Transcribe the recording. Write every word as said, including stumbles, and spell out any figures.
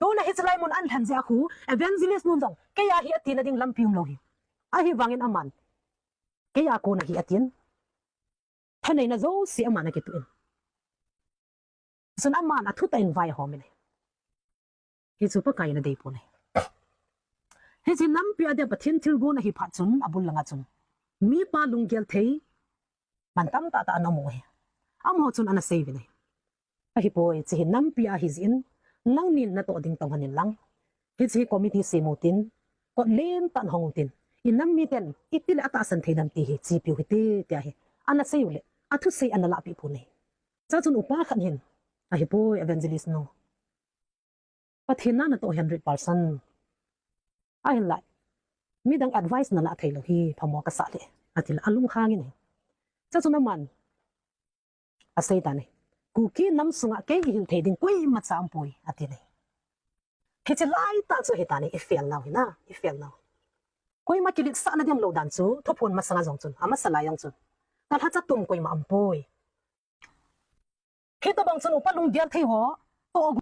Tuna hiche lai mun ahin lhen jeh a khu, evangelist nun jong, kei a hi ati nading lampi umlou hi. Ahivangin aman, kei a kon ahi atin, thaneina jouse aman akituh in. Chun aman athutah in vai ahom in ahi. Hichu Pakai in adei pon ahi. Hiche nampi a dia Pathen thilgon ahi phat chun, abul langa chun, mipa lunggel thei, man tamtah tah ana um u ahi. Amaho chun ana sei uvin ahi. Ahipoi, hiche hi nampi ahi jeh in, nangnin natoh ding tong lhon in lang, hiche hi committee sem utin, kot lentah in hong utin, inam miten, itile atahsan thei dem ti hi, chepiu hite, tia hi ana sei uleh, athusei ana lahpeh pon ahi. Chuchun upa khat hin, ahipoi, evangelist nu, Pathen na natoh hundred percent, ahinlah, midang advice nalah theilou hi phamo kasah leh, atile alunghang in ahi. Chuchun aman aseitan ahi, Kuki nam sunga kei ihil thei ding koimacha aumpoi, atin ahi. Hiche laitah chu hitan ahi, ifail nau hi na, ifail nau. Koima kiletsah nadem lou dan chu, thuphon masanga jong chun, amasa lai jong chun, kalhacha tum koima aumpoi. Hitobang chun upa lunggel thei ho, toh